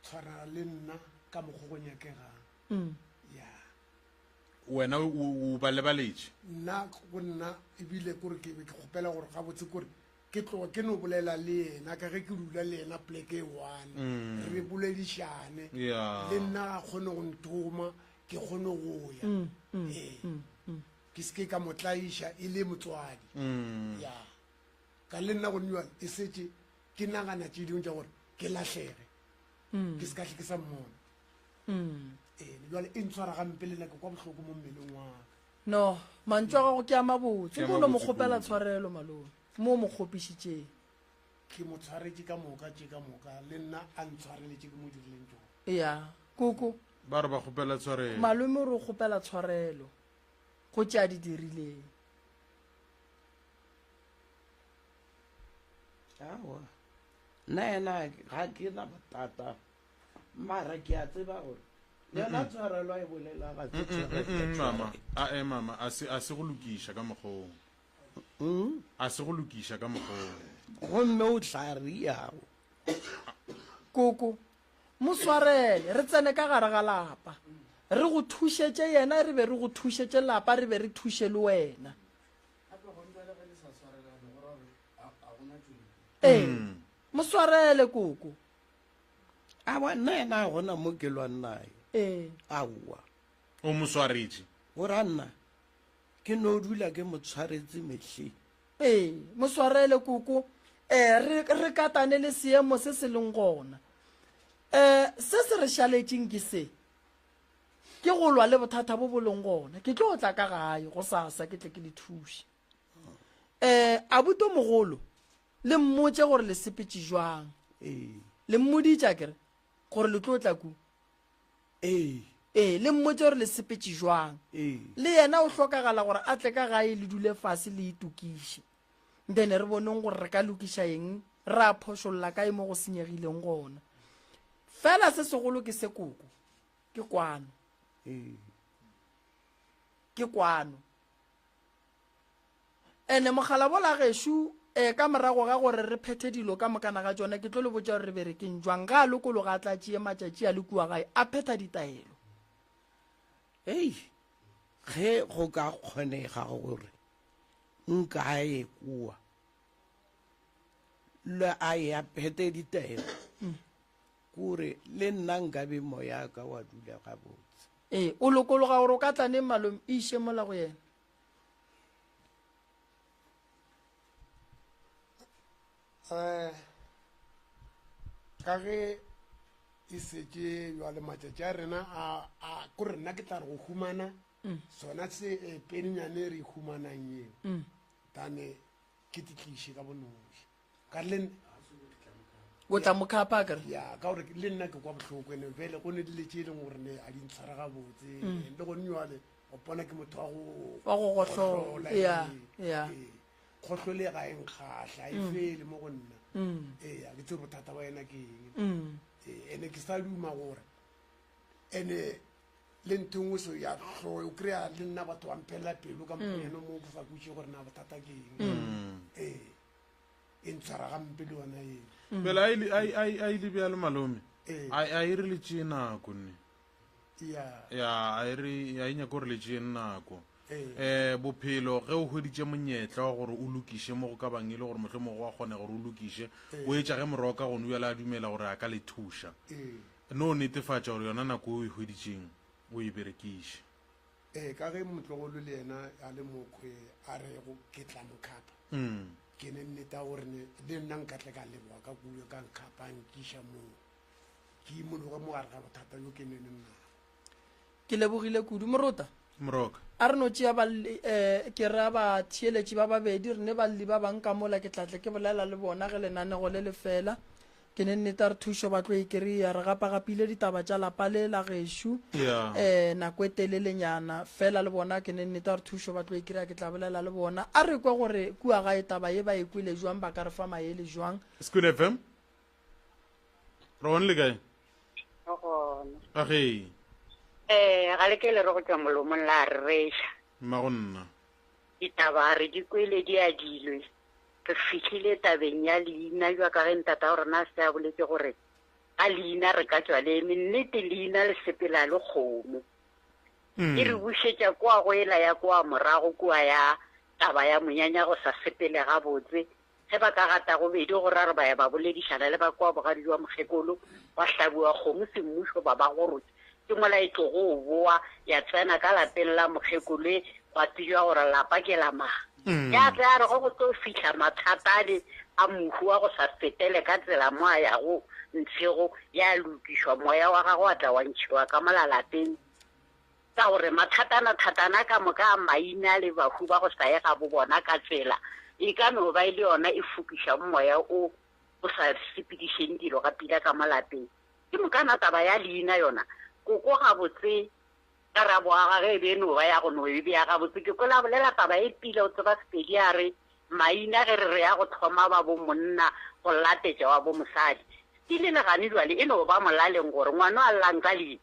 tshwarana le nna ka mokgwa go nyakegang. Mm. Ya. Wena o, o ba lebaletše? Nna, go nna, ebile kore ke be ke kgopela gore gabotse kore ke tloga ke no bolela le yena ka ge ke dula le yena poleke e one Mm. re boledišane Yeah. le nna a kgone go nthoma ke kgone go ya Mm, mm, ee mm, mm. ke seke ka mo tlaiša e le motswadi Mm. ya ka le nna gone jale e setse ke nagana tše dingwe tša gore ke lahlege Mm. ke se kahle ke sa mmona Mm. ee jale e ntshwara gampe le nna ke kwa bohloko mo mmeleng wa ka no mantšu a gago ke a mabotse Ke a ko no mo mabotse kgopela kudu. tshwarelo malome mo o mo kgopišitšeng ke mo tshwaretše ka moka tše ka moka le nna a ntshwareletše ke mo dirileng tšona ya koko Ba re ba kgopela tshwarelo. malome o re o kgopela tshwarelo go tše a di dirileng. Aowa, nna yena ga ke na bothata, mara ke a tseba gore yona tshwarelo a e bolela ga se tshwarelo. Mama, ae mama, a se, a se go lokiša ka mokgwa oo. A se go lokiša ka mokgwa oo. Gomme o tla riago. Koko, mo swarele, re tsene ka gare ga lapa. Re go thušetše yena, re be re go thušetše lapa, re be re thuše le wena. Ee, mo swarele koko. Aowa, nna yena ga gona mo ke lwang naye. Ee. Aowa. O mo swaretše. Go ra nna ke no dula ke mo tshwaretse mehleng. Ee, mo swarele koko. Ee, re, re katane le seemo se se leng gona. Ee, se se re šaletšeng ke se. Ke go lwa le bothata bo bo leng gona. Ke tlo tla ka gae gosasa ke tle ke le thuše. Um abuto mogolo le mmotše gore le sepetše jwang. Ee. Le mmoditše akere gore le tlo tla ku. Ee. Ee, le mmotše gore le sepetše jwang. Ee. Le yena o hlokagala gore a tle ka gae le dule fase le itokiše. Then re boneng gore re ka lokiša eng, ra phošolla kae mo go senyegileng gona. Fela se segolo ke se koko. Ke kwano. Ee. Ke kwano. Ene mogala bola gešo e ka morago ga gore re phethe dilo ka mokana ga tšona ke tlo le botša gore re berekeng jwang. Ga a lokologa a tla tšee matšatši a le kua gae a phetha ditaelo. Hei, ge go ka kgonega gore nka ye kua le a ye a phethe ditaelo, kore le nna nkabe moya ka wa dula gabotse. Ee, o lokologa gore o ka tla neng malome? E iše mola go yena. Um ka ge e setše jwale matšatši a rena a a kore nna ke tla re go humana sona se eh, peninyane e re e humanang eo tane ke titliše ka bonoši ka le O tla mo khapa akere? Ya, ka gore le nna ke kwa bohloko ene bjale go ne dilo tše e leng gore ne a di ntshwara gabotse le gone jwale o bona ke motho wa go Wa go gohlola. Ya, ya. Kgohlole ga e nkgahla, e fele mo go nna. Ee, a ke tsebe bothata ba yena ke eng. Ee, ene ke sa duma gore ene le ntho e nngwe so ya hloya o kry-a le nna batho ba mphelela pelo ka mokgonyana mo ke sa kweše gore na bothata ke eng. Ee. E ntshwara gampe le yona eo. Bjale a ile- a- a- a ile bjalo malome. Ee. A a e re le tšee nako nne. Ya. Ya, a e re a e nyake gore le tšee nako. Ee. Eh bophelo ge o hweditše monyetla wa gore o lokiše mo go ka bang e le gore mohlomongwe go a kgonega gore o lokiše, Ee. o etša ge moroka gone bjale a dumela gore a ka le thuša. Ee. No netefatša gore yona nako o e hweditšeng o e berekiše. Ee, ka ge motlogolo le yena a le mokhwe a rego ke tla mo khapa. Ke ne nnete ya gore ne le nna nka tle ka leboga ka kudu ka nkhapa a nkiša moo ke imologe mo gare ga bothata bjo ke neng nago. Ke lebogile kudu Morota. Moroka. A re no tšea balli, eh, ke ra batheeletši ba babedi, re ne balli ba bang ka mola, ke tla tle ke bolela le bona ge lenanego le le fela. Ke ne nnete re thušo ba tlo e kry-a. Re gapagapile ditaba tša lapa le la gešo Yeah. eh, nako e telelenyana fela le bona ke ne nnete re thušo ba tlo e kry-a ke tla bolela le bona. A re kwe gore kua gae taba ye ba e kwele jwang ba ka re fa maele jwang. Sekun FM. Re gone le kae? Re gona. Age. Eh, ga le ke le re go tšwa molomong la rereša. Mmago nna. Ditaba re di kwele di adilwe. Re fihlile tabeng ya leina jwa ka ge ntata rena a se a boletše gore ka leina re ka tšwa le eme. Nnete leina le sepela le kgomo. E re bušetša kua go ela ya kua morago kua ya taba ya monyanya go sa sepele gabotse. Ge ba ka gata gobedi go ra re ba ya ba boledišana le ba kua bogadi jwa mokgekolo, gwa hlabiwa kgomo semmušo ba ba gorotša. Ke mola e tlogo o boa ya tsena ka lapeng la mokgekolo e gwa tsebja gore lapa ke la mang. Ya tle ya re ge go tlo fihla mathata ale a mohu wa go sa fetele ka tsela mo a yago ntshego, ya lokišwa, moya wa gagwe wa tla wa ntšhiwa ka mola lapeng. Ka gore mathatana-thatana ka moka a maina le bahu ba go sa ye gabo bona ka tsela e ka no ba e le yona e fokišang moya o o sa sepedišeng dilo ga pila ka mo lapeng. Ke mokana taba ya leina yona, koko gabotse karabo ya gage e be e no ba ya go no e bea gabotse. Ke kwele a bolela taba e pila, o tseba Sepedi a re. Maina ge re re ya go thoma ba bo monna go latetša wa bo mosadi. Stile le gane jwale e no ba molaleng gore ngwano a llang ka leina.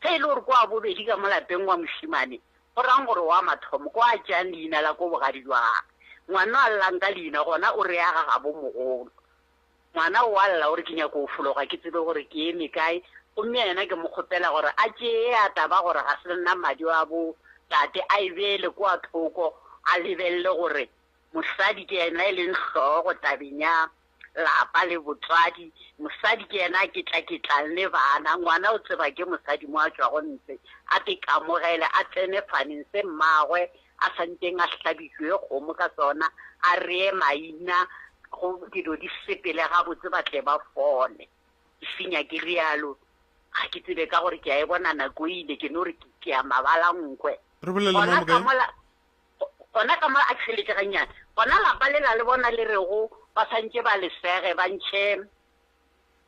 Ge e le gore ke wa bobedi ka mo lapeng wa mošemane, go rang gore wa mathomo ke wa tšeang leina la ko bogadi jwa gagwe. Ngwano a llang ka leina gona o re ya ga gabo mogolo. Ngwana o a lla o re ke nyako go fologa ke tsebe gore ke eme kae, gomme yena ke mo kgopela gore a tšee ya taba gore ga se nna madi wa bo tate a e beele kwa thoko a lebelele gore mosadi ke yena e leng hlogo tabeng ya lapa le botswadi, mosadi ke yena a ketlaketlang le bana, ngwana o tseba ke mosadi mo a tšwago ntle, a te kamogele a tsene faneng se mmagwe a santšeng a hlabitšwe kgomo ka sona, a ree maina go dilo di sepele gabotse ba tle ba fole. Ke senya ke rialo, ga ke tsebe ka gore ke a e bona nako e ile, ke no re ke ya mabala nkwe. Re bolele le Gona mang ka bokae? mola, gona ka mola a tšheletše gannyane, gona lapa lela le bona le rego ba santše ba le sege ba ntšhe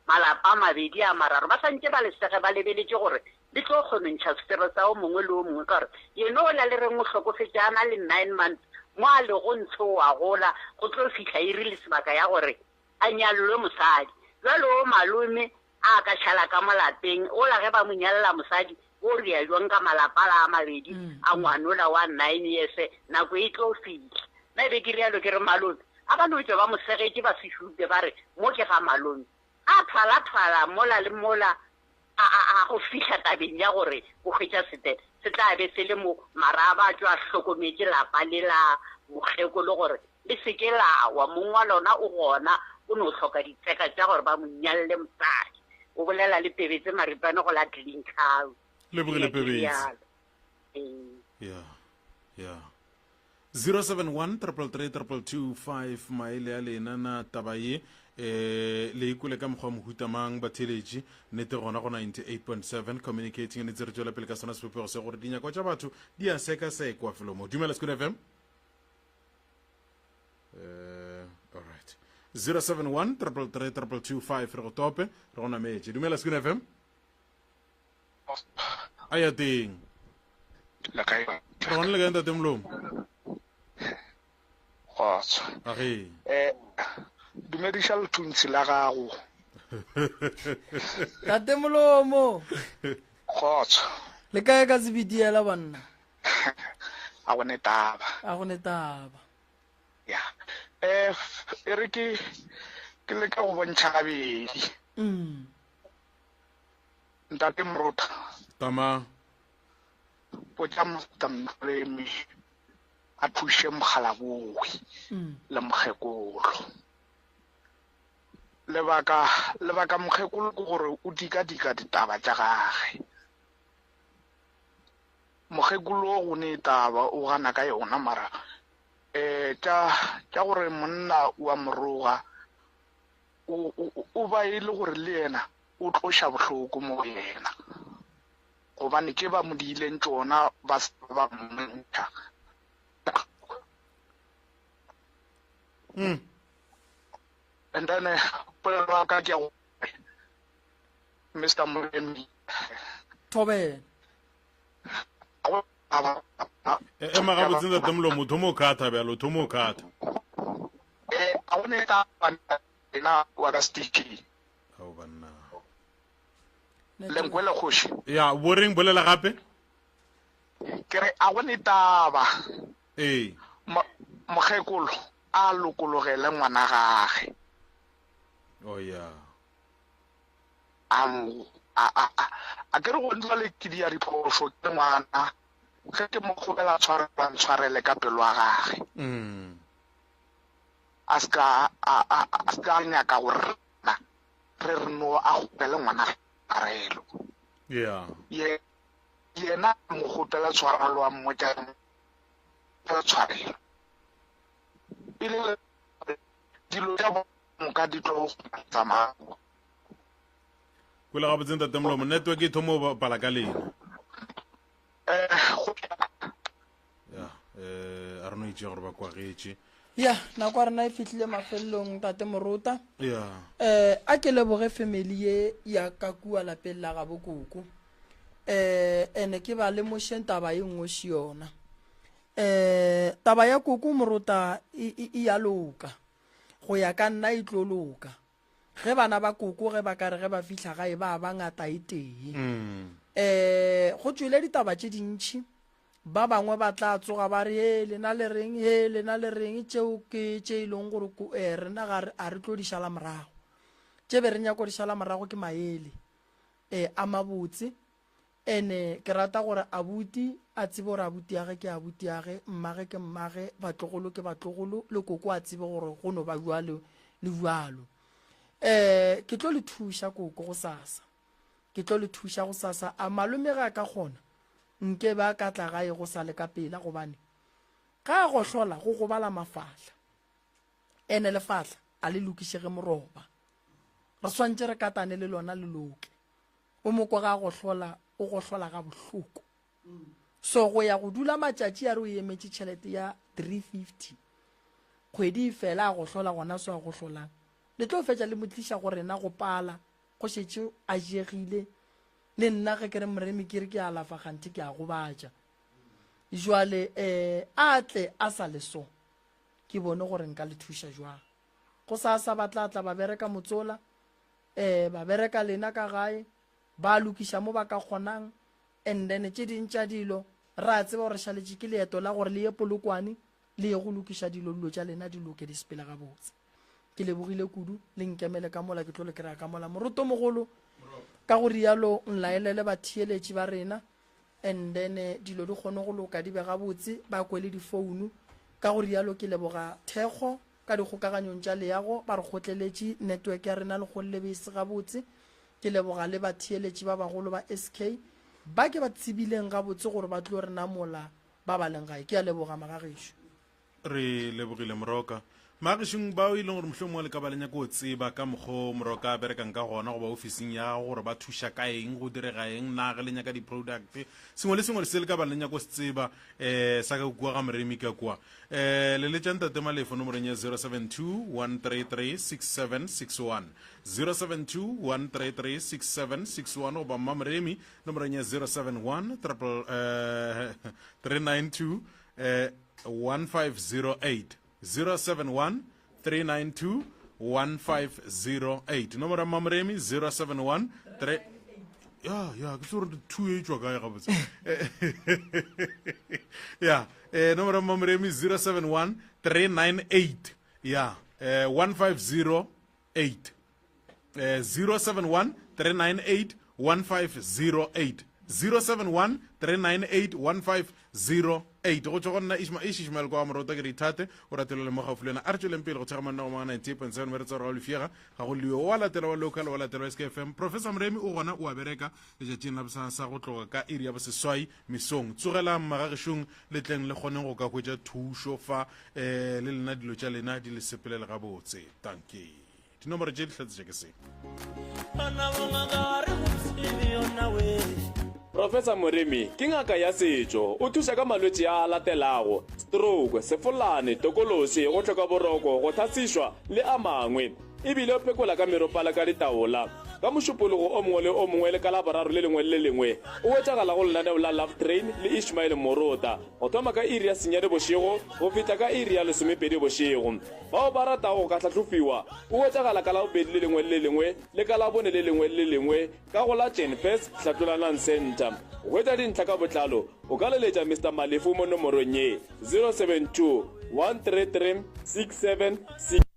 Malapa a mabedi a mararo ba sa ntše ba le sege ba lebeletše gore le tlo kgono ntšha sefero sa o mongwe le o mongwe ka gore yena ola le reng o hlokofetše a na le nine months mo a lego ntshe o a gola go tlo fihla iri le sebaka ya gore a nyallwe mosadi. Bjalo o malome a ka šala ka mo lapeng ola ge ba mo nyalla mosadi o rea jwang ka malapa ala a mabedi a ngwanola wa nine years nako e tlo fihla. Nna e be ke realo ke re malome a ba no tšwa ba mo segetše ba se šupe ba re mo ke ga malome. A thwala-thwala mola le mola a, a, a go fihla tabeng ya gore o hwetša sete se tla be se le mo mara a ba tšwa a hlokometše lapa le la mokgekolo gore le se ke la wa, mong wa lona o gona o no hloka ditseka tša gore ba mo nyalle mosadi. O bolela le Pebetse Maripane go la Glencoe. Lebogile Ke ya ke Pebetse. realo. Ee. Ya, ya. 071 333 2225 maele a lena na taba ye eh le ikwele ka mokgwa mohuta mang batheeletši nnete gona go 98.7 communicating and itse re tšwela pele ka sona sebopego se gore dinyakwa tša batho di a sekasekwa felo mo dumela Sekhukhune FM eh all right 071 333 2225 re go tope re go nametše dumela Sekhukhune FM a ya teng Le kae ba? Re gona le kae ntate Molomo? Kgotso. Age. Eh dumediša lethuntshi la gago. Tate Molomo. Kgotso. Le kae ka sebidiela banna? A go ne taba. A go ne taba. Ya. Eh e re ke ke leka go bontšha gabedi. Mm. Ntate Morota. Tama. Botša Mr. Mremi a thuše mokgalabowe mm. le mokgekolo. Lebaka lebaka mokgekolo ke gore o dika-dika ditaba tša gage. Mokgekolo go ne taba o gana ka yona mara eh tša tša gore monna wa moroga o o ba e le gore le yena o tloša bohloko mo go yena, gobane tše ba mo diileng tšona ba se ba mmontšha. Mm. And then eh, polelo ya ka ke ya gore Mr. Moremi Thobela. E- ema gabotse ntate molomo o thoma o kgatha bjalo o thoma o kgatha Eh, a go ne taba nna wa ka station. Ao banna. Le nkwele kgoši. Ya, bo reng bolela gape? Ke re a go ne taba. Ee. Mokgekolo a lokologele ngwana gage. Oh ya. A a a a ke re go ntse le ke dia diphošo ke ngwana. Ge ke mo kgopela tshwarelo a ntshwarele ka pelo ya gage. Mm. A ska a a a ska nyaka gore rena re re no a kgopele ngwana tshwarelo. Yeah. Ye yena a mo kgopela tshwarelo a mmotša kgopela tshwarelo. E le dilo tša moka di tlo tsamaya. Kwele gabotse ntate Molomo, network e thoma go bapala ka lena. Eh, go Ya, eh, a re no itše gore ba kwagetše. Ya, nako ya rena e fihlile mafelelong, Tate Morota. Ya. Eh, a ke leboge family ye ya ka kua lapeng la gabo koko. Eh, ene ke ba lemošeng taba ye nngwe še yona. Eh, Taba ya koko morota e, e, e ya loka. Go ya ka nna e tlo loka. Ge bana ba koko ge ba ka re ge ba fihla gae ba ba ngata e tee. Um go tšwele ditaba tše dintši. Ba bangwe ba tla tsoga ba re, He, lena le reng? He, lena le reng? Tšeo ke tše e leng gore eh, rena ga re, a re tlo di šala morago. Tše be re nyako di šala morago ke maele eh, a mabotse. Ene ke rata gore abuti a tsebe gore abuti ya ge ke abuti ya ge, mmage ke mmage, batlogolo ke batlogolo, le koko a tsebe gore go no ba bjalo le bjalo. Um ke tlo le thuša koko gosasa. Ke tlo le thuša gosasa. A malome ge a ka kgona, nke be a ka tla gae go sa le ka pela gobane ga a gohlola go gobala mafahla. Ene lefahla a le lokišege moroba. Re swantše re katane le lona le loke. O mo kwa ga a gohlola, o gohlola ga bohloko. So go ya go dula matšatši a re o emetše tšhelete ya 350. Kgwedi e fela a gohlola gona so a gohlolang. Le tlo fetša le mo tliša go rena go pala, go šetše a jegile. Le nna ge ke re moremi ke re ke alafa kganthe ke a gobatša. Jwale um a tle a sa le so, ke bone gore nka le thuša jwang. Gosasa ba tla tla ba bereka motsola, um ba bereka lena ka gae, ba lokiša mo ba ka kgonang, and then tše ding tša dilo re a tseba gore re šaletše ke leeto la gore le ye Polokwane le ye go lokiša dilo, dilo tša lena di loke di sepele gabotse. Ke lebogile kudu, le nkemele ka mola ke tlo le kry-a ka mola. Morotomogolo, ka go rialo nlaelele batheeletši ba rena and then eh, dilo di kgone go loka di be gabotse, ba kwe le difounu. Ka go rialo ke leboga thekgo ka dikgokaganyong tša leago, ba re kgotleletše network ya rena lekgolo le be e se gabotse. Ke leboga le batheeletši ba bagolo ba SK ba ke ba tsebileng gabotse gore ba tlo re namola ba ba leng gae. Ke a leboga magagešo. Re lebogile Moroka. Magešong bao e leng gore mohlomongwe le ka ba le nyaka go tseba ka mokgo Moroka a berekang ka gona goba ofising ya gagwe gore ba thuša ka eng, go direga eng, na ge le nyaka di-product, sengwe le sengwe se le ka ba le nyaka go se tseba um sa ka kua ga Moremi ka kua, um leletša Ntate Malefo nomorong ya 072 133 6761, 072 133 6761 goba Mma Moremi nomorong ya 071 392 eh, 1508 071 392 1508 nomoro ya mmamoremi 071 3 ya ya ke tsore two e tswa kae gabotse ya eh nomoro ya mmamoremi 071 398 ya eh 1508 eh 071 398 1508 071 398 1508 go tšwa go nna Ishma- Ishmael kwa morota ke re ithate o ratelele mo gaufi le wena a re tšweleng pele go thekga manna go manga 98.7 me re tsa gore ga lefiega ga go liwe wa latela wa local wa latela wa SKFM Professor Moremi o gona o a bereka letšatšing la bosasa go tloga ka iri ya boseswai mesong tsogelang magagešong le tleng le kgoneng go ka hwetša thušo fa um le lena dilo tša lena di le sepelele gabotse tanke dinomoro tše di hlatsetša ke se Professor Moremi ke ngaka ya setšo. O thuša ka malwetši a a latelago, stroke, sefolane, tokološi, go hloka boroko, go thasišwa le a mangwe. E bile o phekola ka meropala ka ditaola. Ka Mošupologo o mongwe le o mongwe le ka Laboraro le lengwe le le lengwe o hwetšagala go lenaneo la Love Train le Ishmael Morota go thoma ka iri ya senyane bošego go fihla ka iri ya lesomepedi bošego. Bao ba ratago go ka hlahlofiwa o hwetšagala ka Labobedi le lengwe le le lengwe le ka Labone le lengwe le le lengwe ka go la Jenfes Hlatlolanang Centre. Go hwetša dintlha ka botlalo o ka leletša Mister Malefu mo nomorong ye, 072 133 6767.